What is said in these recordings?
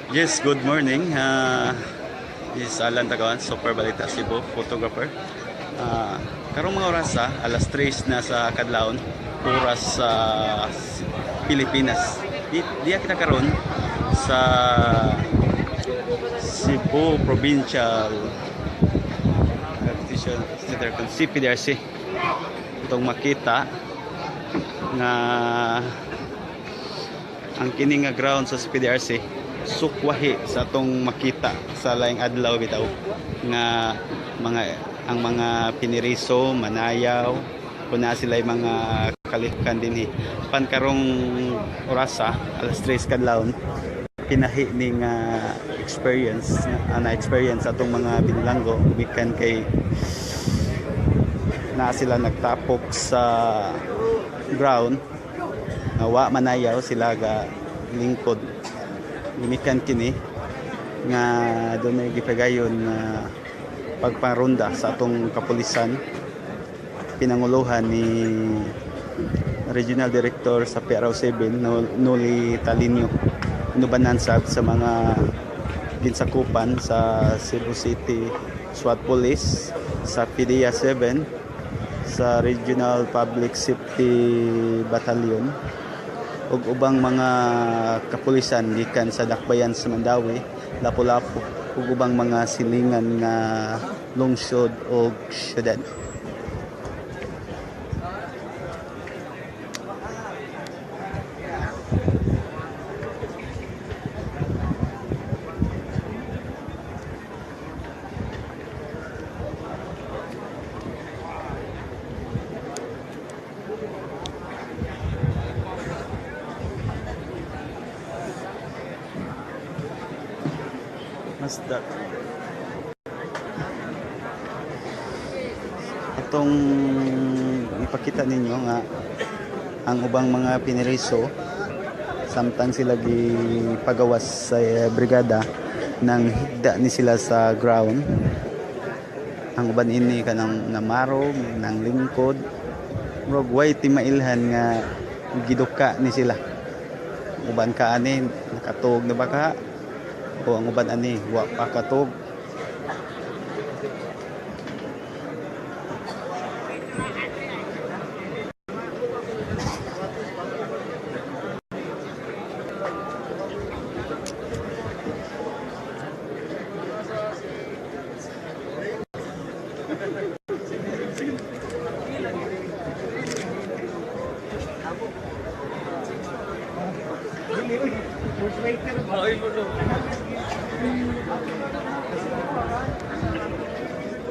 Yes, good morning. This is Alan Tagawan, Super Balita Cebu, photographer. Karong mga oras, alas 3 na sa kadlawon, oras sa Pilipinas. Diya kita karon sa Cebu Provincial Competition Center kung CPDRC. Itong makita nga ang kini nga ground sa CPDRC sukwahi sa atong makita sa laing adlaw bitaw nga mga ang mga piniriso manayaw kun naa sila mga kalihukan dinhi. Pan karong orasa alas 3 kadlawon, pinahi ni nga experience na experience atong mga binilanggo gikan kay naa sila nagtapok sa ground nga wa manayaw sila ga lingkod. Gimikan kini nga dunay gipagayon nga pagparunda sa atong kapulisan, pinanguluhan ni Regional Director sa PRO 7 Noli Talinio, inubanan sa mga ginsakupan sa Cebu City SWAT Police, sa PDEA 7, sa Regional Public Safety Battalion ug ubang mga kapulisan gikan sa Dakbayan sa Mandaue, Lapu-Lapu ug ubang mga silingan nga lungsod ug syudad. Masdak. Atong ipakita ninyo nga ang ubang mga piniriso samtang sila gipagawas sa brigada nang higda ni sila sa ground. Ang uban ini kanang namarog nang lingkod, murag way timailhan nga giduka ni sila. Uban ka ani nakatuog na ba ka o ang uban ani wa pa katuog.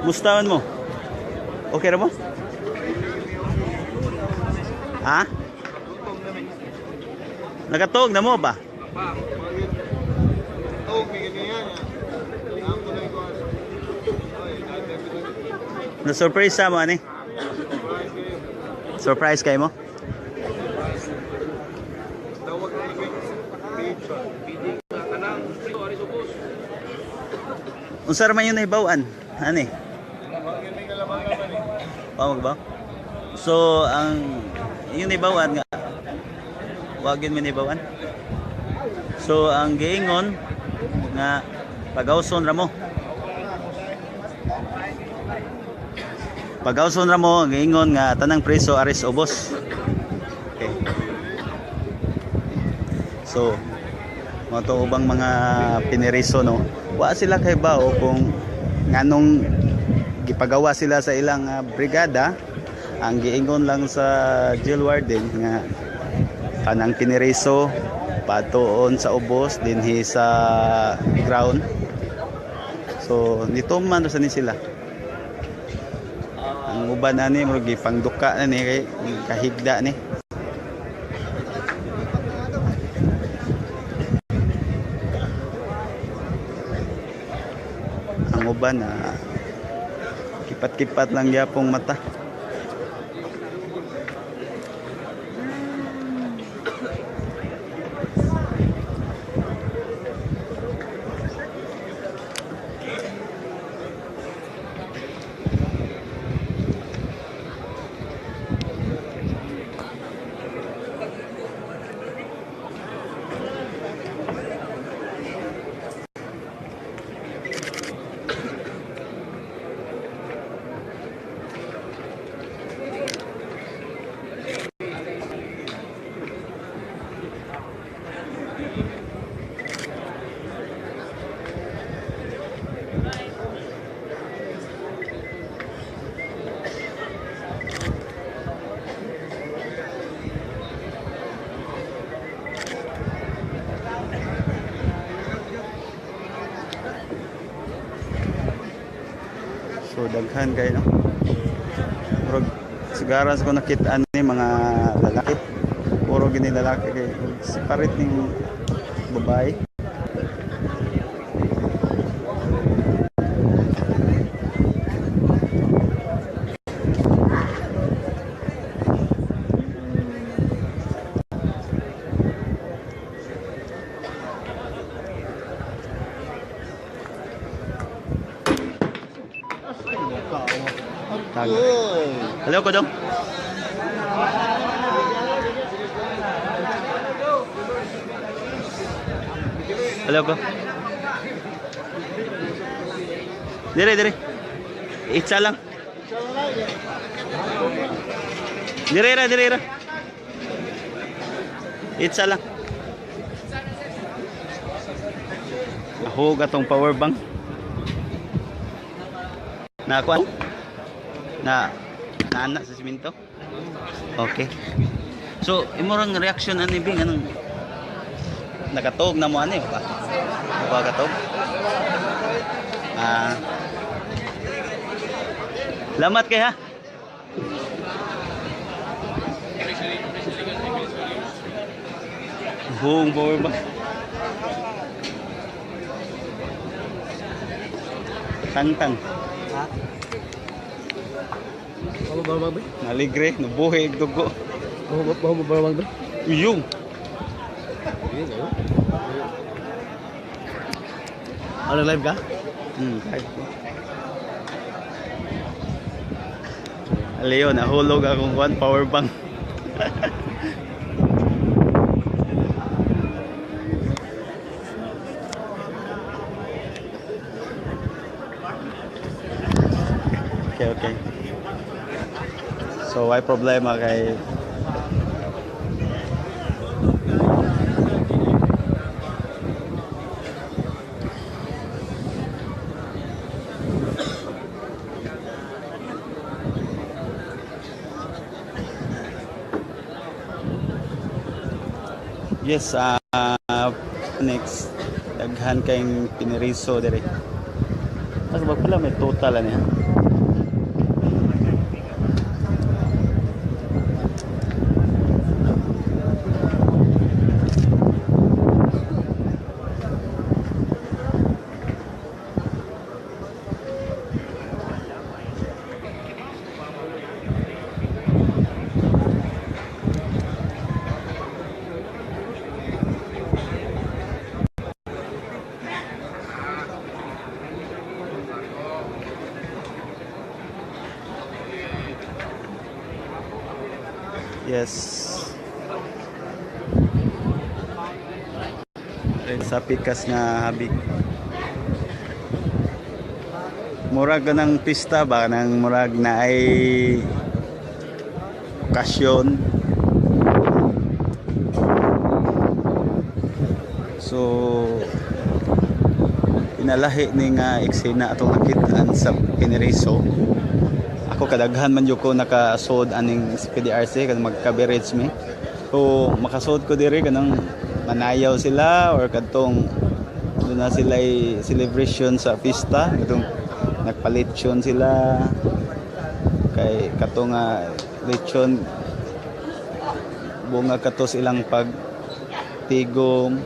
Mustawan mo? Okay ra mo? Ha? Nakatuog na mo ba? Na-surprise sa mo ani? Surprise kayo mo? Unsa ra man yun nahibaw-an? Ani? Pamag ba? So ang yun nahibaw-an nga wagin mi nahibaw-an. So ang giingon nga pagawson ra mo. Pagawson ra mo giingon nga tanang preso aris ubos. Okay. So mga to ubang mga piniriso no. Wa sila kay bao kung nganong gipagawa sila sa ilang brigada. Ang giingon lang sa jail warden nga kanang piniriso patuon sa ubos dinhi sa ground. So nituman ra sa ni sila. Ang uban ani murag gipangduka na ni kay kahigda ni. Ang uban na kipat-kipat lang gyapong mata. So daghan kay, no. Murag sigara sa ko nakita ni mga lalaki. Puro gini lalaki kay separate ning babae. Tag. Hello ko dong. Hello ko. Dire, dire. Itsa lang. Dire ra, dire ra. Itsa lang. Ahog atong power bank. Na kuan? Na naana sa simento. Okay. So, imo rang reaction ani, Bing, anong nakatog na mo ani ba? Ba katog? Ah. Lamat kay ha. Buong power bank. Tangtang. Ha? Bawa bawa ba? Naligre, nabuhi dugo. Bawa bawa bawa ba? Uyong. Ano, live ka? Kahit po. Leo, nahulog akong one power bank. Okay. So, why problema kay Yes, next daghan kayong piniriso dire. Asa ba pala may total ani ha? Yes. Sa pikas nga habig. Murag ka ng pista ba nang murag na ay okasyon. So inalahi ni nga eksena atong nakitaan sa Pineriso. Ako kadaghan man jud ko nakasod aning PDRC kanang magka-coverage mi. So makasod ko diri kanang manayaw sila or kadtong doon na sila celebration sa pista, katong nagpalechon sila kay kato nga lechon bunga kato sa ilang pagtigom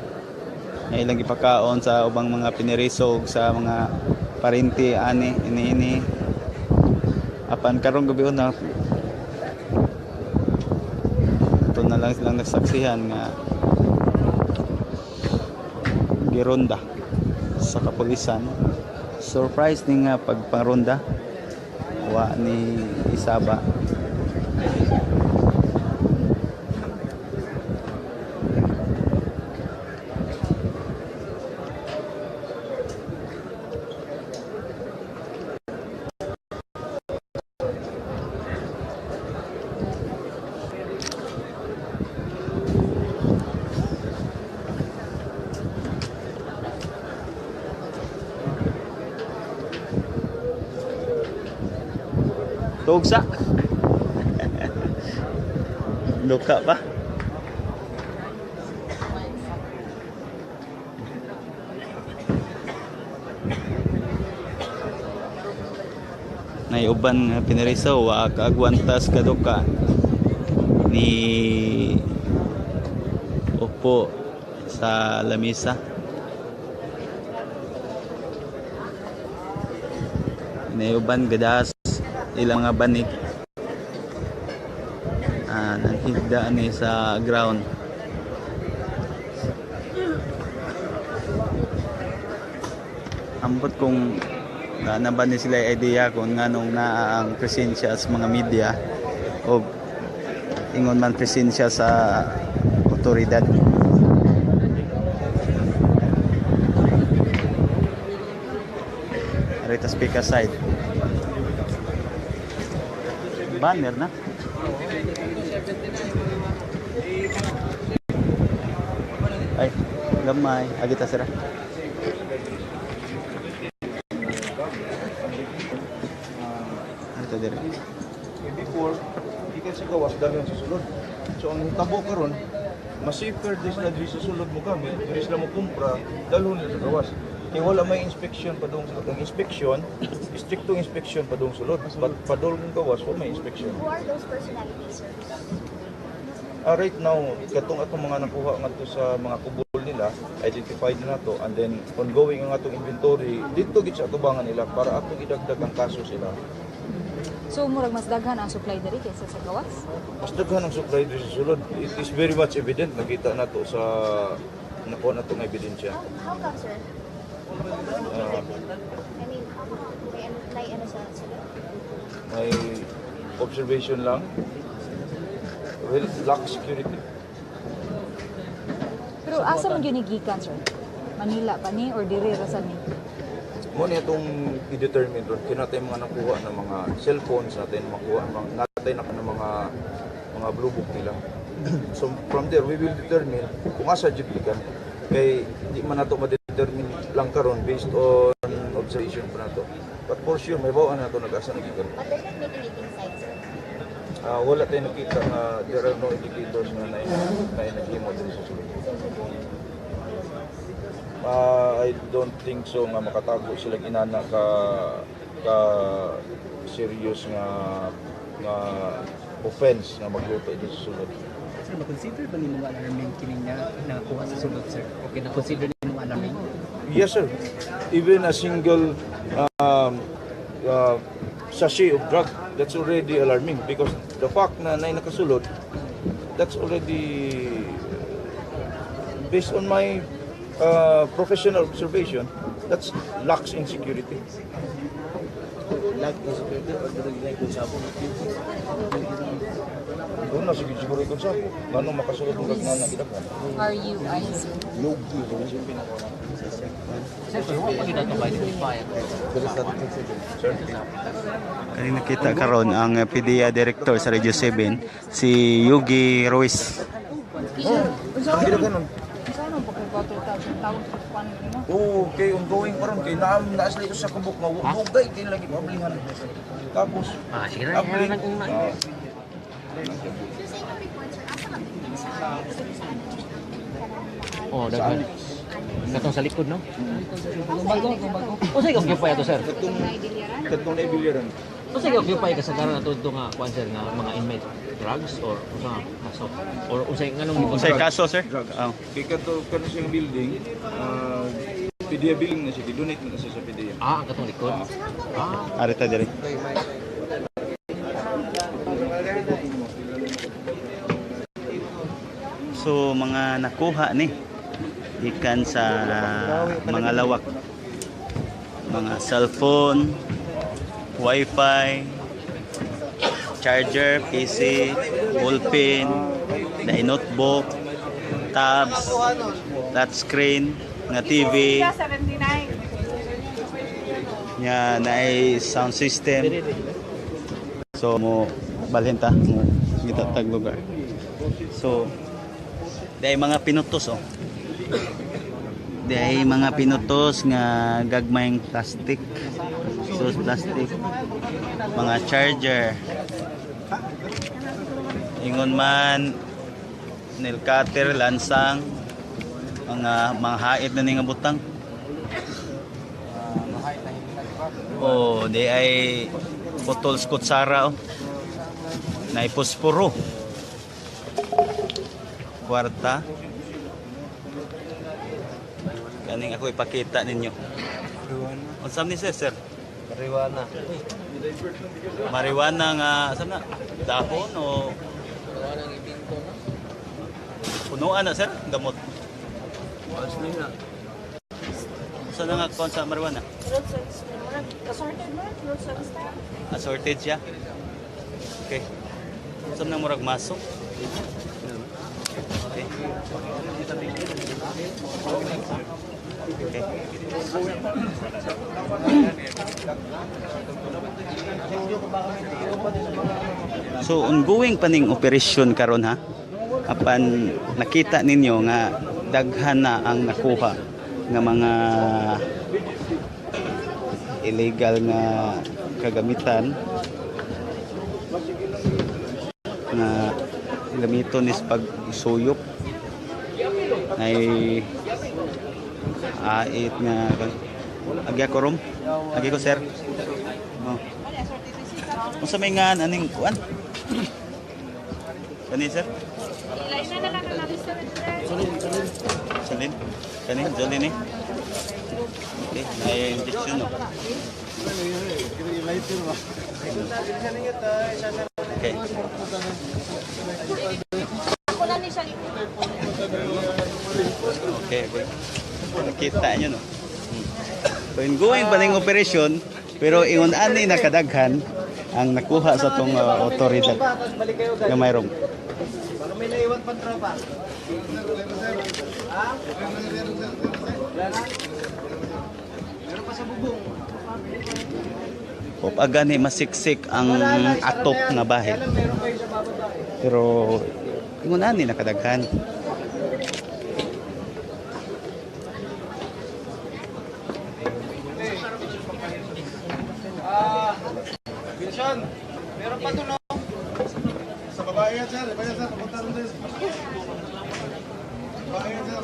nga ilang gipakaon sa ubang mga pinirisog sa mga parinti ani ini ini. Apan karong gabi na ito na lang silang nagsaksihan nga gironda sa kapulisan. Surprise ni nga pagparonda wa ni isaba. Tugsa. Luka pa. Nay uban nga pinariso, wa kaagwantas kaduka ni upo sa lamisa. Nay uban gadas ilang mga banig. Ah, nanghigda ni sa ground. Ambot kung na ba ni sila idea kung nganong naa ang presensya sa mga media o ingon man presensya sa otoridad. Rita speaker side. Banner na. Ay, gamay. Agita sira. Ito dire. Eh, before, gikan sa gawas, dali sa sulod. So ang tabo karon, mas safer this na diri sa sulod mo gamit, diri sila mo kumpra, dalhon nila sa gawas. Kay wala may inspection pa dong sulod. Ang inspection, stricto inspection pa dong sulod. But padol kong gawas, wala may inspection. Who are those personalities, sir? Ah, right now, katong atong mga nakuha ngadto sa mga kubol nila, identified na nato and then ongoing ang atong inventory dito gid sa atubangan nila para atong idagdag ang kaso sila. So murag mas daghan ang supply diri kaysa sa gawas? Mas daghan ang supply diri sa sulod. It is very much evident, nakita nato sa nakuha nato nga ebidensya. How come, sir? I mean, may ano, may ano sa sulod? May observation lang. Well, lack security. Pero asa man gyud ni gikan, sir? Manila pa ni or diri ra sa ni? Mo ni itong i-determine ron kina tayo mga nakuha ng mga cellphones natin, makuha mga natay na ng mga blue book nila. So from there we will determine kung asa jud gikan kay di man nato ma-determine lang karon based on observation pa nato. But for sure may bawaan nato nag-asa na gikan. But they're not mitigating side, sir. Ah, wala tayong nakita nga there are no indicators na na naghimo diri sa sulod. Ah, I don't think so nga makatago sila inana ka ka serious nga nga offense nga magluto diri sa sulod. Sir, ma-consider ba nimo nga alarming kini nga nakakuha sa sulod, sir? Okay, na-consider nimo nga alarming? Yes, sir. Even a single sachet of drug, that's already alarming because the fact na nay nakasulod, that's already, based on my professional observation, that's lacks in security. Lack in security or drug like kung sabo? Doon na sige siguro ikon sa ngano makasulod ng kag na gidaghan. RUI, sir. Sir, pero wala pa kita ito identify. Sir. Kaning nakita karon ang PDEA director sa Region 7 si Yugi Ruiz. Unsa Ang gidaghanon. Unsa nang pagkabato ta sa tawon sa kuan nimo? Oo, kay ongoing pa ron kay naam naasli ko sa kabuk nga dugay kay lagi pablihan. Tapos Ah, sige na. abli. Ah, So sa inyong report, sir, asa ka sa annex? Sa annex ang kanang Oh, daghan. Katong sa likod, no? Bago, bago. Unsay occupy ato, sir? Katong katong naibilyaran. Unsay occupy kasagaran ato dito nga kuan, sir, nga mga inmate drugs or unsa nga kaso or unsay nganong Unsay kaso, sir? Drugs. Oh. Kay kato kani siyang building, PDEA building na siya, donate na siya sa PDEA. Ah, ang katong likod. Ah, Arita diri. So mga nakuha ni ikan sa mga lawak. Mga cellphone, wifi, charger, PC, ballpen, the notebook, tabs, touchscreen, nga TV, nya naay sound system. So mo balhin ta mo gitatag lugar. So dahil mga pinutos oh. Dahil mga pinutos nga gagmayng plastic. So plastic. Mga charger. Ingon man nail cutter, lansang, mga hait na ni nga butang. Oh, di ay Putol sa kutsara oh. Naipuspuro. Kwarta. Kaning ako ipakita ninyo. Unsa ni sir, sir? Marijuana. Marijuana nga saan na? Dahon o punuan na, sir? Gamot. Saan na nga kuan sa marijuana? Assorted mo? Fruits and stuff? Assorted siya. Okay. Saan na murag maso? Okay. Okay. So ongoing pa ning operasyon karon ha. Apan nakita ninyo nga daghan na ang nakuha nga mga illegal nga kagamitan nga gamiton is pagsuyop ay ait nga agya ko rom agi ko, sir, oh. Unsa may nga aning kuan kani, sir? Salin kani jolin ni. Okay, may injection, no? Okay. Okay. Nakita nyo, no? So, ongoing pa ning operation, pero ingon ani nakadaghan ang nakuha sa tong otoridad nga mayroong. Baka may naiwan pang tropa. Ha? Wala na? Meron pa sa bubong. O gani masiksik ang Wala na, isara atop na yan. nga bahay. Kaya lang meron kayo sa bababa eh. Pero ingon ani nakadaghan. Ah, Wilson, meron pa doon, no? Sa babae yan, sir. Iba yan, sir. Papunta rin din. Babae yan, sir.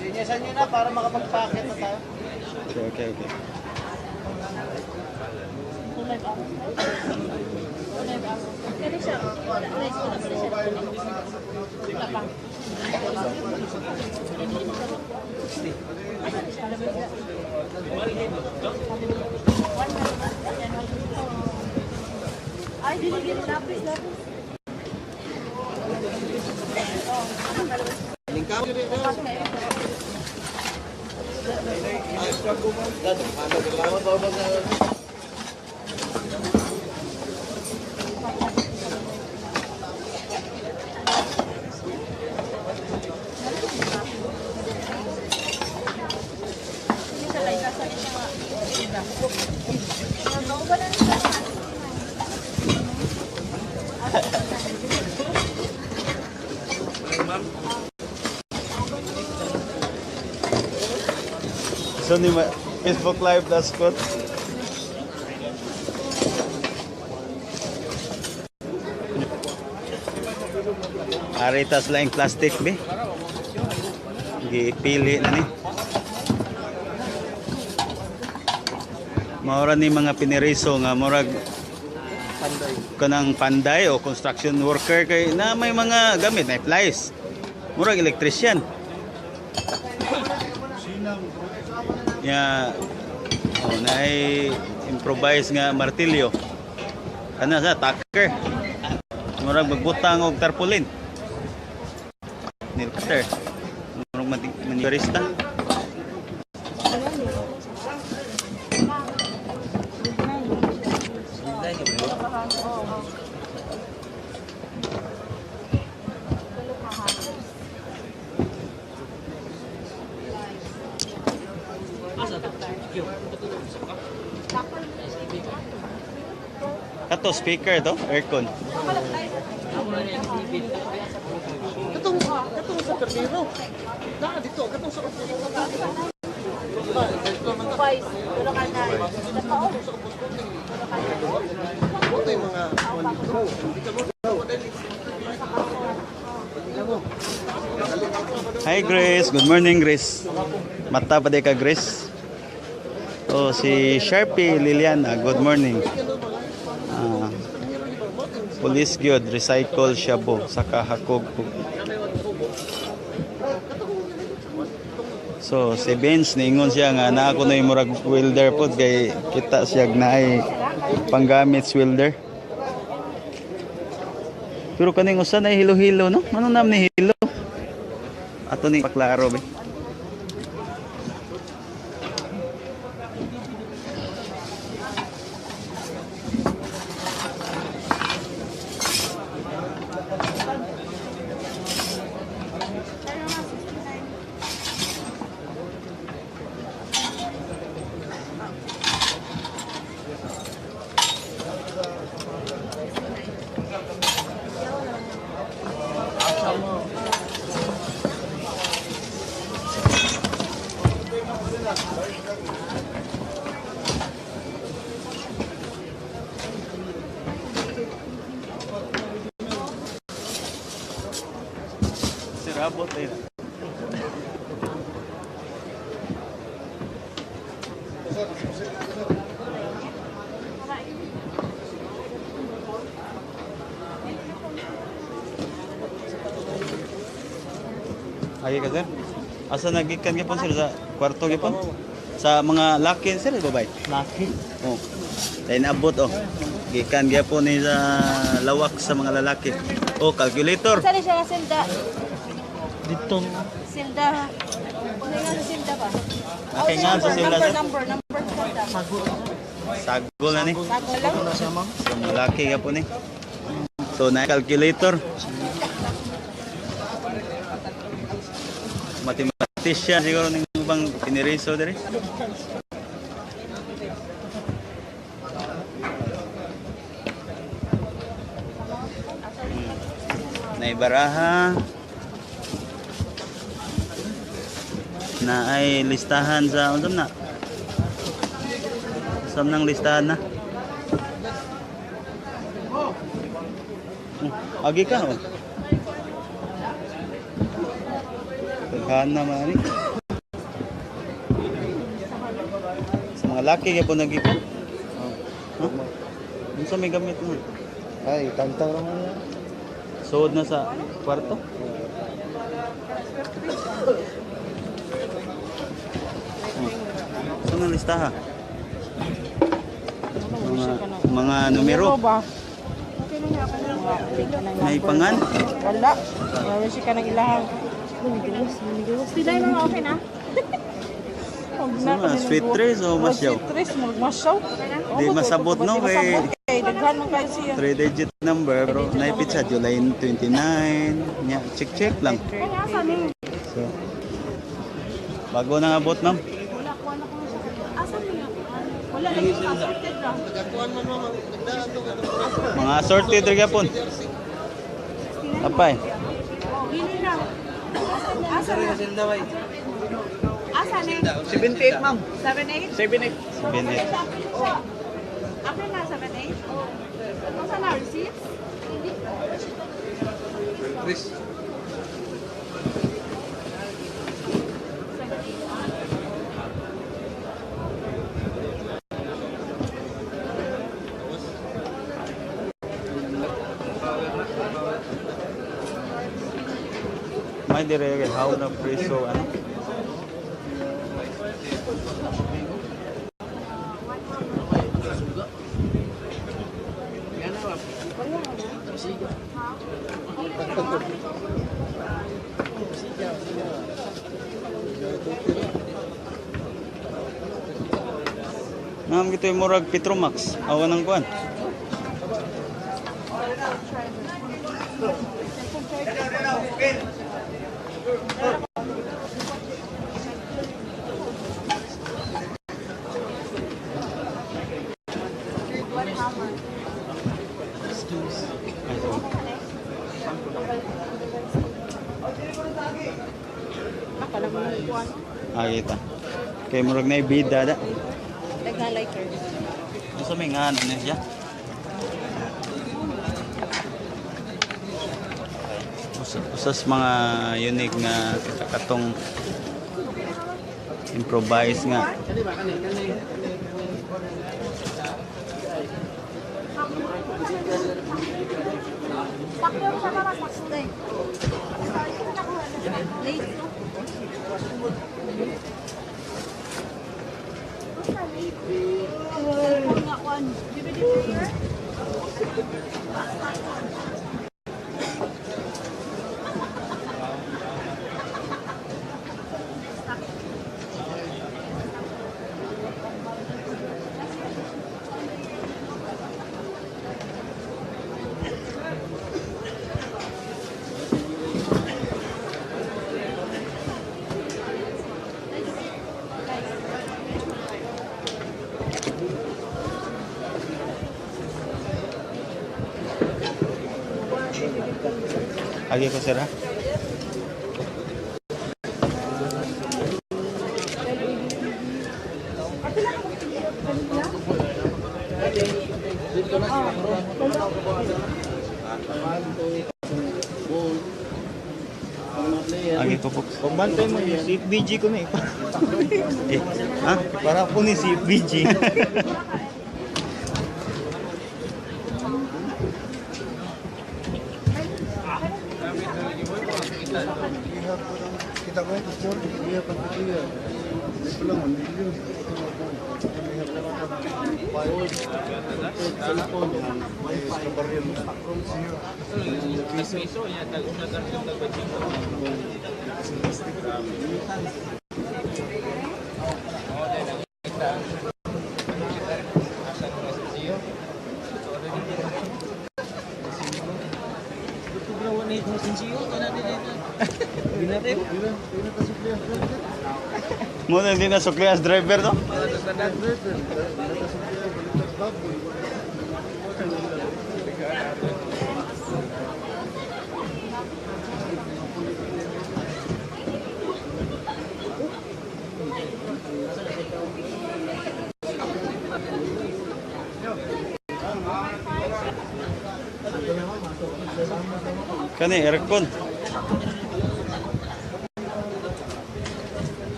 Sinyasan nyo na para makapag-packet na tayo. Okay. Ay, dili, dili. Lapis, lapis. So ni Facebook Live, that's good. Aritas lang plastic be. Gipili na ni. Maura ni mga piniriso nga murag Panday. Kanang panday o construction worker kay na may mga gamit na plies. Murag electrician. Ya, oh, na improvise nga martilyo. Kana sa tucker. Murag magbutang og tarpaulin. Nail cutter. Murag manicurista. Kato speaker to, aircon. Katong, katong sa Ternero. Naa dito, katong sa Boys, pero ka na. Ito yung mga Hi Grace, good morning, Grace. Mata pa di ka, Grace. Oh, si Sharpie Liliana, good morning. Police gyud recycle shabu saka hakog. So si Benz niingon siya nga naa ko na murag welder pod kay kita siya naay panggamit sa welder. Pero kaning usa na hilo-hilo, no? Ano nam ni hilo? Ato ni paklaro be. Sir, abot eh. Ay ka, sir? Asa nagikan gyapon, sir, sa kwarto gyapon? Sa mga laki, sir, babay? Laki. Oh. Dahil naabot oh. Gikan gyapon ni sa lawak sa mga lalaki. Oh, calculator. Saan siya nga silda? Dito. Silda. Ano nga sa silda ba? Okay nga sa silda, Number, sir. number, number silda. Sagol na ni. Sago lang. Na siya, ma'am. So, malaki ka po ni. So, na calculator. Mathematician siguro ning ubang piniriso diri. Naibaraha na ay listahan sa unsam na, unsam nang listahan na. Oh, agi ka oh. Daghan na man ani. Sa mga laki kay po nagipon. Oh. Huh? Unsa may gamit mo? Ay, tantaw naman yan. Suod na sa kwarto? Oh. Saan ang listaha? Mga numero. ba? May pangan? Wala. Wala siya ka ng ilahang. Sila yung mga okay na? Sino na? Sweet trees o masyaw? Sweet trees, masyaw. Di masabot, no? Di masabot kay daghan man kayo siya. 3 digit number pero naipit sa July 29. Nya, check check lang. So, bago na abot, ma'am. Wala, kuha na ko siya. Asan niya? Wala lagi yung assorted ra. Mga assorted ra gyapon. Apay. Gini na. Asa na? Asa na? 78, ma'am. 78? 78. 78. Apil na 78? Asa na receipts? Hindi. May dire kay how na preso ano. Ma'am, gito yung murag Petromax. Awa ng kuan. Ah, kita. Kay murag na ibida da. Daghan lighter. Unsa may nga ano na siya? Usas mga unique nga katong Improvise nga. Sakto siya para sakto eh. Sorry, ko nakuha na siya. Late no? Basta late. Cellphone nga kuan. DVD player. Agi ko, sir, ha? Agi ko po. Pambantay mo yung CFBG ko na eh. Eh, ha? Para po ni CFBG. Kita ko yung picture, hindi pa picture. Dito lang, hindi yun. Cellphone, may kabaril. Muna hindi na sukli as driver, no? Kani aircon.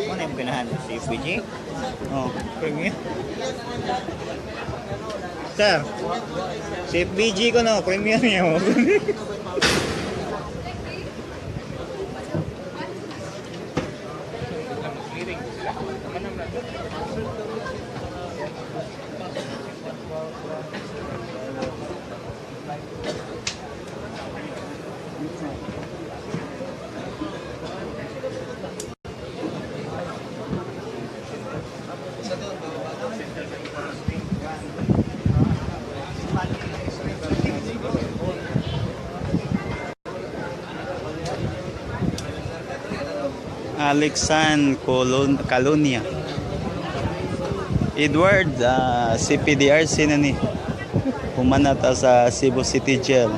Ano yung ganahan? CFBG? Oh. Premier? Sir, CFBG ko no, premier niya mo. Alexan Colon Colonia. Edward, CPDRC na ni. Humanata sa Cebu City Jail.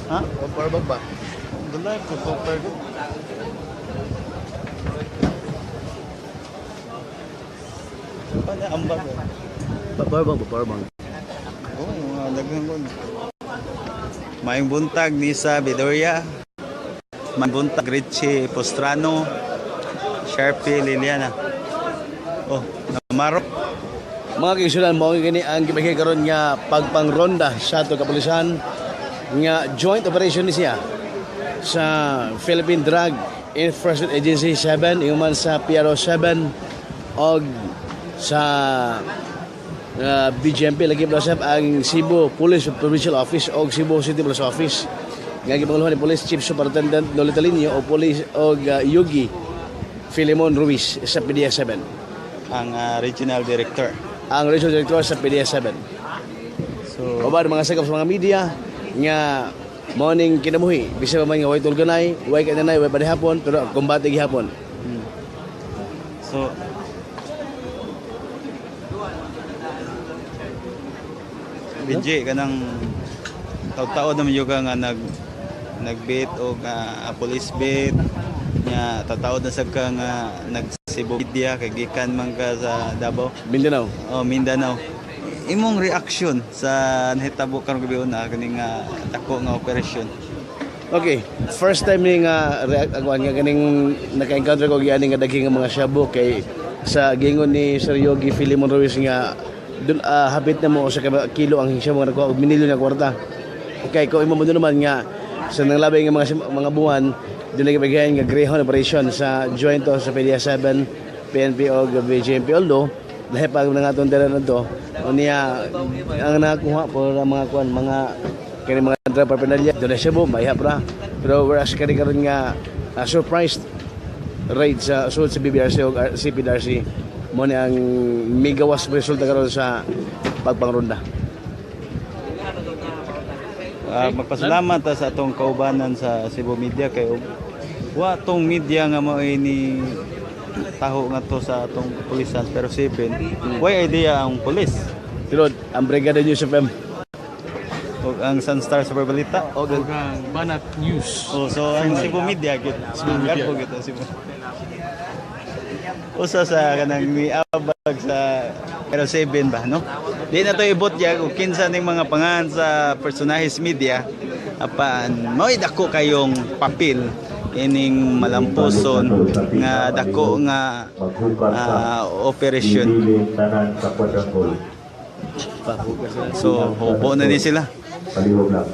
Ha? Power ba? Dala ko super. Paano ambag? Power bank, power bank. Oh, mga daghan ko. Maayong buntag Nisa Bedoria. Maayong buntag Richie Postrano. Sharpie Liliana. Oh, namaro. Mga kaigsunan, mao gini ang gibigay karon nga pagpangronda sa ato kapulisan nga joint operation ni siya sa Philippine Drug Enforcement Agency 7 ingon man sa PRO 7 og sa BGMP lagi pa usab ang Cebu Police Provincial Office og Cebu City Police Office nga gipanguluhan ni Police Chief Superintendent Nolita Linio o Police og Yugi Filemon Ruiz sa PDS 7, Ang regional director. ang Regional Director sa PDS 7. So, Uban mga sakop sa mga media nga mao ning kinabuhi bisan pa man nga way tulganay, way kananay, way padihapon, pero kumbate gihapon. So BJ kanang taw-tao naman yung ka nga nagbit o nga police bit nya, tataod na sad ka nga nag Cebu media kay gikan man ka sa Davao. Mindanao. Oh, Mindanao. Imong reaction sa nahitabo karong gabi una kaning nga dako nga operasyon? Okay, first time ni nga react ako nga ganing naka-encounter ko gyani nga daghi nga mga shabu kay sa gingon ni Sir Yogi Filimon Ruiz nga dun hapit na mo sa kilo ang siya mga nakuha og minilyon nga kwarta. Okay, kung imo mo naman nga sa nanglabay nga mga buwan dun lagi bagayan nga Greyhound operation sa joint to sa PDEA 7, PNP og BJMP, although lahi pa ang nga atong dala na to unya ang nakakuha po ang mga kuan, mga kani mga drug paraphernalia doon na siya mo mahihap ra, pero whereas kani karon nga surprised raid sa sulod sa BBRC o CPDRC mo ni ang migawas resulta karon sa pagpangronda. Magpasalamat ta sa atong kaubanan sa Cebu Media kay wa tong media nga mao ni taho nga to sa atong pulisan, pero 7 way idea ang pulis. Tilod ang Brigada News FM ug ang Sunstar sa Balita. Og Ang Banat News. Oh, so ang Cebu Media gyud. Cebu Media gyud ang Cebu. Usa sa kanang miabag sa pero 7 ba, no? Di na to ibot ya kung kinsa ning mga pangalan sa personahes media, apan mao'y dako kayong papel ining malampuson nga dako nga operation. Tanan sa quadrangle. So hubo na ni sila. Palihog lang.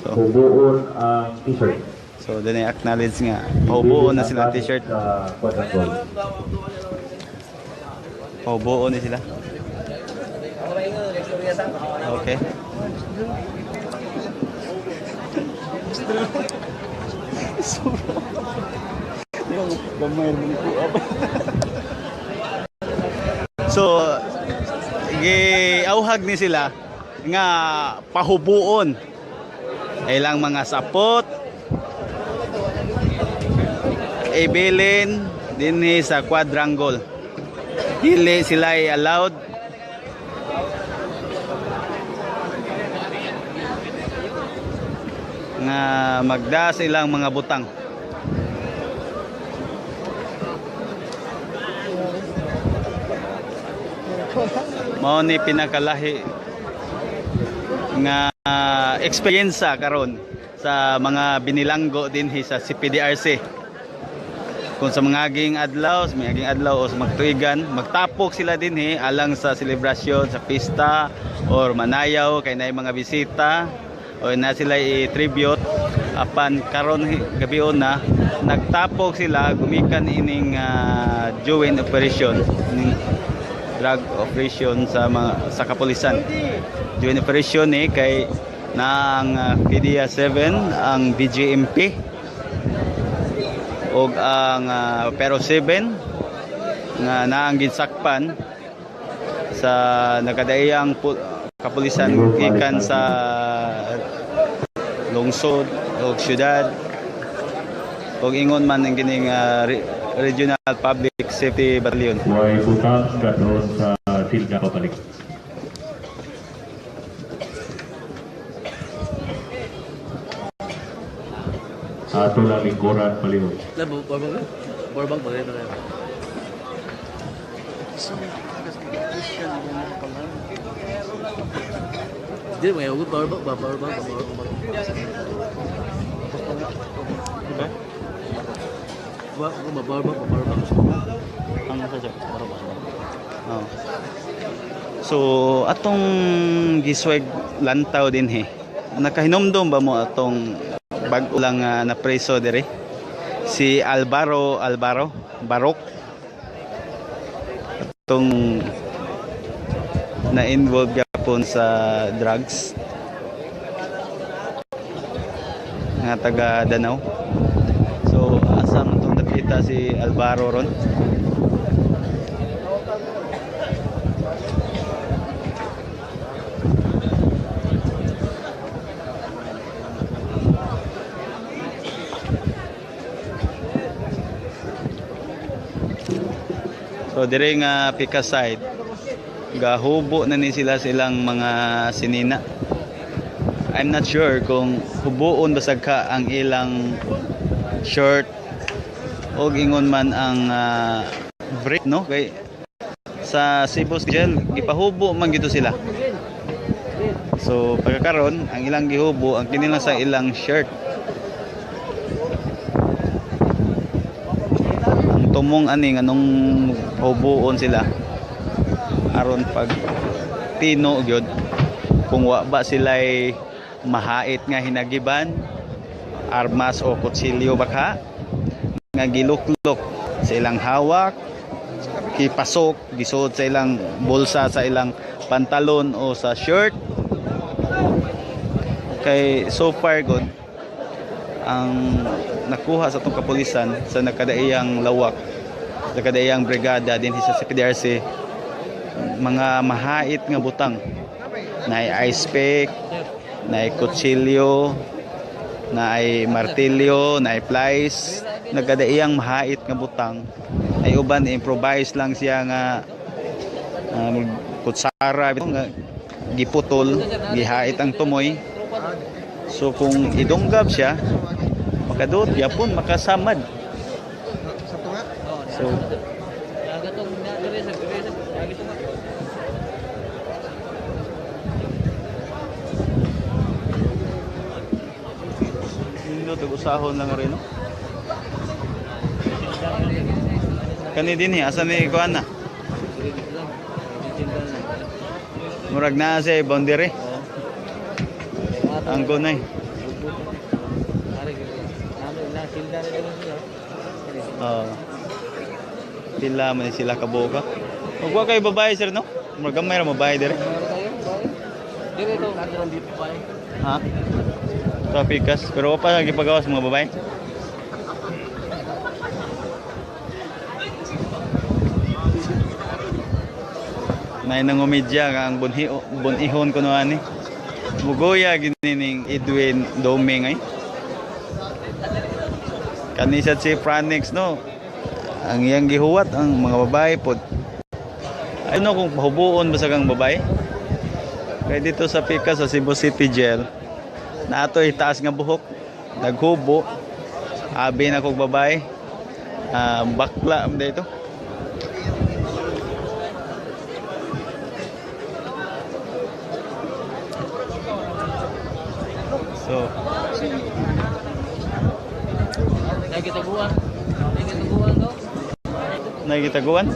So Hubuon ang t-shirt. So then I acknowledge nga hubuon na sila ang t-shirt. Sa quadrangle. Hubuon ni sila. Okay. So, giauhag ni sila nga pahubuon ilang mga sapot, ibilin dinhi sa quadrangle. Dili sila allowed nga magda sa ilang mga butang. Mao ni pinakalahi nga eksperyensa karon sa mga binilanggo dinhi sa CPDRC. Kung sa mga aging adlaw, sa mga aging adlaw o sa magtuigan, magtapok sila dinhi alang sa selebrasyon, sa pista or manayaw kay naay mga bisita o na sila i-tribute, apan karon gabi na nagtapok sila gumikan ining joint operation, ining drug operation sa mga sa kapulisan. Joint operation ni kay na ang PDEA 7, ang BJMP ug ang Pero 7 nga naang ginsakpan sa nagkadaiyang kapulisan gikan sa lungsod ug syudad ug ingon man ang kining Regional Public Safety Battalion. Way butang gadon sa tilda pabalik. Sa ato lang lingkuran palihog. Labo, power bank. Power bank ba kayo? Di mo yung power bank ba? Power bank, power bank. Ba, ba, power bank, power bank. Ang nasa sir? Oh. So atong gisweg lantaw din he. Nakahinomdom ba mo atong bag-o lang na preso diri? Si Alvaro Alvaro Barok, atong na-involve gyapon sa drugs nga taga Danao. So asa man tong nakita si Alvaro ron? So dire nga pika side, gahubo na ni sila silang mga sinina. I'm not sure kung hubuon basag ka ang ilang shirt o ingon man ang brief, no, kay sa Sa Cebu Jail, gipahubo man gito sila. So pagkakaron, ang ilang gihubo ang kinilang sa ilang shirt. Ang tumong ani nganong huboon sila aron pag tino gyud kung wa ba sila'y mahait nga hinagiban, armas o kutsilyo baka nga giluklok sa ilang hawak, gipasok, gisuot sa ilang bulsa, sa ilang pantalon o sa shirt. Kay so far good ang nakuha sa atong kapulisan sa nakadaiyang lawak, nakadaiyang brigada din sa CPDRC, mga mahait nga butang, na ice pick, na kutsilyo, na ay martilyo, na ay plies, nagkadaiyang mahait nga butang. Ay uban improvise lang siya nga kutsara nga giputol, gihait ang tumoy. So kung idunggab siya, makaduot yapon, makasamad. So nindot og usahon lang rin, no? Kani din asa ni kuan na? Murag na siya boundary. Ang gunay. Oo. Pila man sila kabuka. Ug wa kay babae, sir, no? Murag gamay ra babae dire. Ha? Trapikas. Pero wa pa gipagawas mga babae. Nay nangumidya nga ang bunhi bunihon kuno ani. Mugoya gini ning Edwin Doming ay. Kani sa si Franix, no. Ang iyang gihuwat ang mga babae pod. Ano kung pahubuon ba sa kang babae? Kay dito sa Pika sa Cebu City Jail, naato itaas nga buhok, naghubo, abi na kog babae. Ah, bakla man dito. So, Nagitaguan. Nagitaguan to. nagitaguan?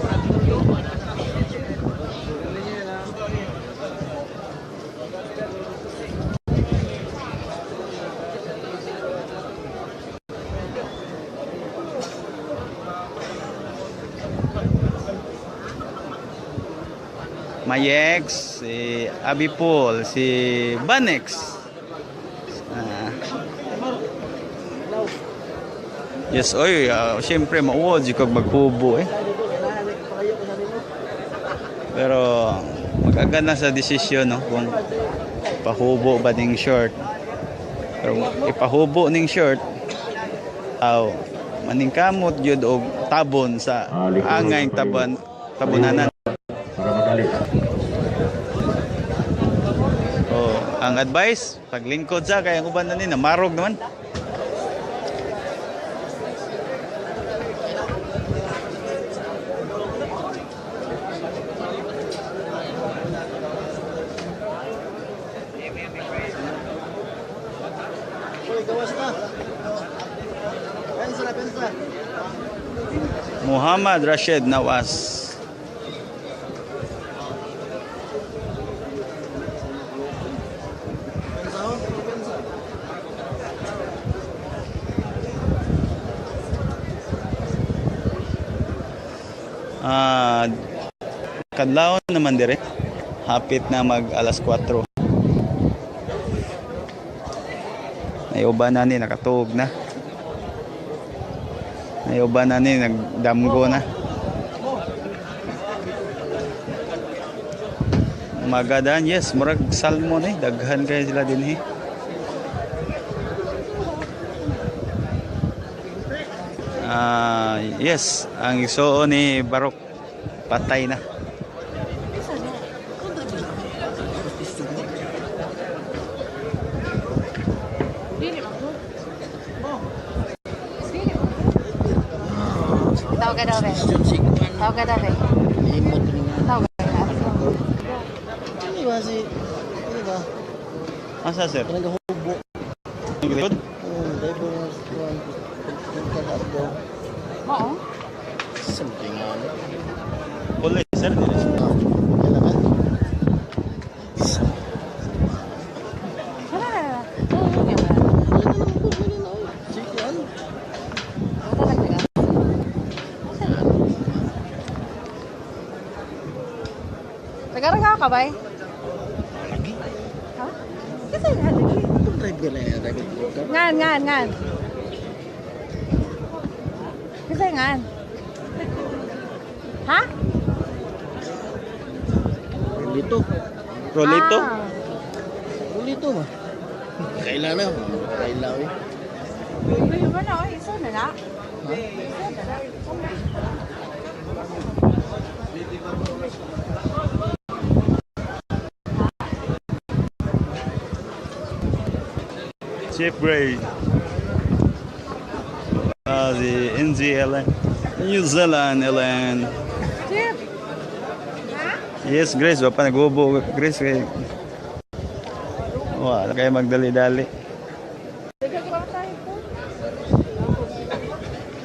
My ex, si Abby Paul, si Banex. Ah. Yes, oy, siyempre mauod jud kag maghubo eh. Pero mag-aga na sa desisyon, no, kung pahubo ba ning short. Pero ipahubo ning short, aw maningkamot jud og tabon sa angay taban tabunanan. Para madali. Oh, ang advice, paglingkod sa kay ang uban na ni namarog naman. Uy, gawas na. Pensa na, pensa. Muhammad Rashid Nawas. Pensa, oh. Pensa. Ah, kadlawon naman dire. Hapit na mag alas 4. Nayuba na ni, nakatuog na. Nayuba na ni, nagdamgo na. Magadan, yes, murag salmon eh. Daghan kayo sila din eh. Ah, yes, ang isuo ni Barok patay na. Tawag ka daw, be. Tawag ka daw, be. Tawag. Asa, sir? Kanang gahubo. Likod? Oh, driver nga kuan kada. Oo. Something on. Kulay, sir. Kailan ka? Wala na na. Oo, yun nga. Wala na lang po, wala na. Sige, ano? Wala talaga. Nagaraga ka ba eh? Lagi. Ha? Kasi nga, lagi. Itong driver na yan, driver ko. Ngan, ngan, ngan. Kasi ngan. Ha? Rolito. Rolito? Ah. Rolito ba? Kaila na. Kaila eh. Uy, wala, oy, isa na na. Isa na na. Chief Gray. The NZLN. New Zealand LN. Chip! Yes, Grace. Wa pa nag-ubo. Grace, kay. Wala kayo magdali-dali.